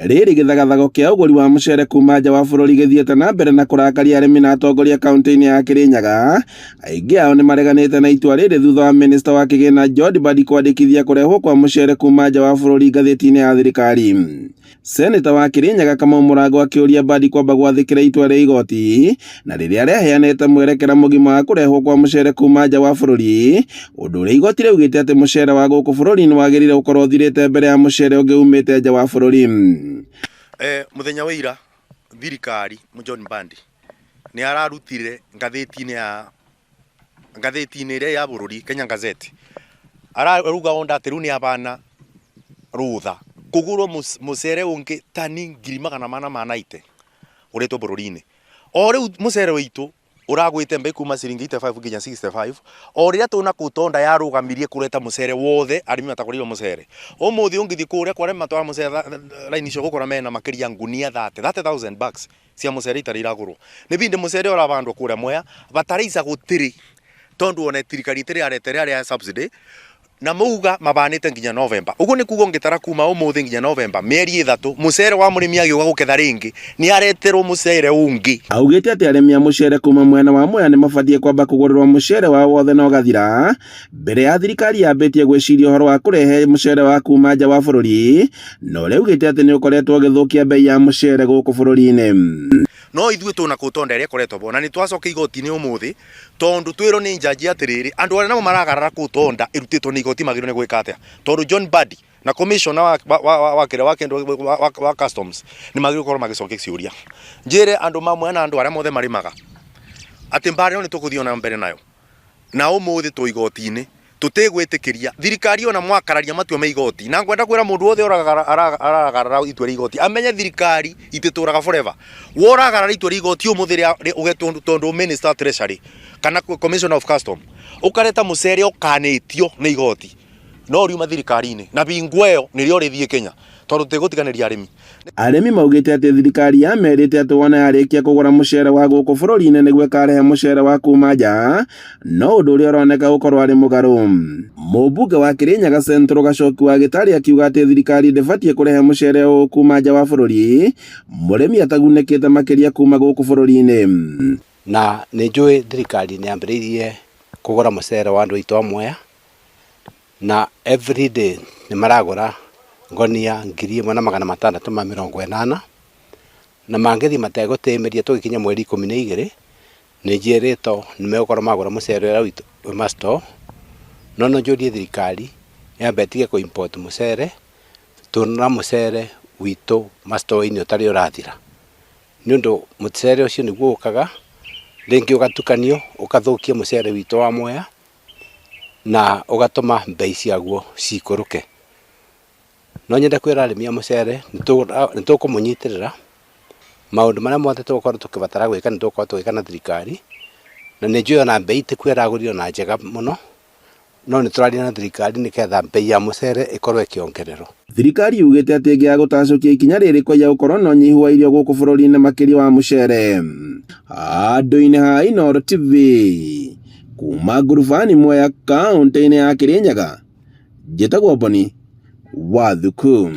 Rĩrĩ gĩthagathago kĩa ũgũri wa mũcere kuma nja wa bũrũri gĩthiĩte na mbere na kũrakaria arĩmi na atongoria kaunti-inĩ ya Kĩrĩnyaga. Aingĩ ao nĩ mareganĩte na itua rĩrĩ thutha wa minista wa kĩgĩna John Mbadi kwandĩkithia kũrehwo kwa mũcere kuma nja wa bũrũri ngathĩti-inĩ ya thirikari. Seneta wa Kĩrĩnyaga Kamau Mũrango akĩũria Mbadi kwamba gwathĩkĩra itua rĩa igoti na rĩrĩa rĩaheanĩte mwerekera mũgima wa kũrehwo kwa mũcere kuma nja wa bũrũri, ũndũ ũrĩa igoti rĩaugĩte atĩ mũcere wa gũkũ bũrũri-inĩ wagĩrĩire gũkorwo ũthirĩte mbere ya mũcere ũngĩ umĩte nja wa bũrũri. Mũthenya wa ira thirikari John Mbadi nĩ ararutire ngathĩti-inĩ ya ngathĩti-inĩ ĩrĩa ya bũrũri Kenya Gazette arauga onda atĩ rĩu nĩ abana rũtha kũgũrwo mũcere ũngĩ tani 400,000 ma 90 ũretwo bũrũri-inĩ. O rĩu mũcere witũ ũragwĩte mbei kuma ciringi 85 nginya 65 o rĩrĩa tũna kũu Tonda yarũgamirie kũreta mũcere wothe arĩmi matagũrĩirwo mũcere. Ũmũthĩ ũngĩthiĩ kũrĩa kwa arĩa matwara mũcere raini icio ũgũkora mena makĩria ngunia 30, 30,000 bags cia mũcere itarĩ iragũrwo. Nĩ bindi mũcere ũrabandwo kũrĩa Mwea bataraica gũtirĩ tondũ ona thirikari ĩtĩrĩ yareta ĩrĩa ya subsidy na mauga mabanĩte nginya November. Ũguo nĩ kuga ũngĩtara kuma ũmũthĩ nginya November mĩeri 3 mũcere wa mũrĩmi agĩũka gũketha rĩngĩ nĩ areterwo mũcere ũngĩ. Augĩte atĩ arĩmi a mũcere kuma mwena wa Mwea nĩ mabatiĩ kwamba kũgũrĩrwo mũcere wao wothe na ũgathira mbere ya thirikari yambĩtie gwĩciria ũhoro wa kũrehe mũcere wa kuma nja wa bũrũri, na ũrĩa augĩte atĩ nĩ ũkoretwo ũgĩthũkia bei ya mũcere gũkũ bũrũri-inĩ. No ithuĩ tũna kũu Tonda ĩrĩa ĩkoretwo bo na nĩ twacoka igoti-inĩ ũmũthĩ tondũ twĩrwo nĩ njanji atĩrĩrĩ andũ arĩa namo maragarara kũu Tonda ĩrutĩtwo nĩ igoti magĩrĩirwo nĩ gwĩka atĩa tondũ John Mbadi na commissioner wa wa wa wa kĩrĩa wa kĩndũ wa, wa, wa customs nĩ magĩrĩirwo gũkorwo magĩcokia ciũria. Njĩre andũ mamwe na andũ arĩa mothe marĩmaga atĩ mbara ĩno nĩ tũgũthiĩ ona mbere nayo na ũmũthĩ twĩ igoti-inĩ tũtigwĩtĩkĩria thirikari ona mwakararia matua ma igoti na ngwenda kwĩra mũndũ wothe ũragarara itua rĩa igoti amenye thirikari itĩtũraga forever. Woragarara itua rĩa igoti ũmũthĩ rĩa uge tondũ minister wa treasury kana commissioner of custom ũkareta mũcere ũkanĩtio nĩ igoti no riuma thirikari-inĩ na bingwa ĩyo nĩrĩo rĩthiĩ Kenya tondũ tũtigũtiganĩria arĩmi. Arĩmi maugĩte atĩ thirikari yamerĩte atĩ wona yarĩkia kũgũra mũcere wa gũkũ bũrũri-inĩ nĩguo ĩkarehe mũcere wa kuma nja, no ũndũ ũrĩa ũroneka gũkorwo arĩ mũgarũ. Mũmbunge wa Kĩrĩnyaga Central Gacoki wa Gĩtarĩ akiuga atĩ thirikari ndĩbatiĩ kũrehe mũcere ũũ kuma nja wa bũrũri, mũrĩmi atagunĩkĩte makĩria kuma gũkũ bũrũri-inĩ. Na nĩ njũĩ thirikari nĩ yambĩrĩirie kũgũra mũcere wa andũ aitũ a Mwea, na everyday nĩ maragũra ngonia 1680, na mangĩthiĩ mategũtĩmĩria tũgĩkinya mweri 12 nĩ njĩrĩtwo nĩ megũkorwo magũra mũcere ũrĩa witũ wĩ ma store. No no njũrie thirikari yambe ĩtige kũ import mũcere, tũna mũcere witũ ma store-inĩ ũtarĩ ũrathira. Nĩ ũndũ mũcere ũcio nĩguo ũkaga rĩngĩ ũgatukanio ũgathũkia mũcere witũ wa Mwea na ũgatũma mbei ciaguo cikũrũke. No nyende kwĩra arĩmi a mũcere nĩ tũkũmũnyitĩrĩra maũndũ marĩa mothe tũgũkorwo tũkĩbatara gwĩka nĩ tũgũkorwo tũgĩka na thirikari, na nĩ njũĩ ona mbei tikuo ĩragũrirwo na njega mũno, no nĩ tũraria na thirikari nĩgetha mbei ya mũcere ĩkorwo ĩkĩongererwo. Thirikari yugĩte atĩ ĩngĩaga gũtacũkia ikinya rĩrĩ kwaiya gũkorwo na ũnyihu wa irio gũkũ bũrũri-inĩ makĩria wa mũcere. Handũ-inĩ ha Inooro TV, kuma Ngurubani Mwea kaũntĩ-inĩ ya Kĩrĩnyaga, njĩtagwo Boni Wathuku.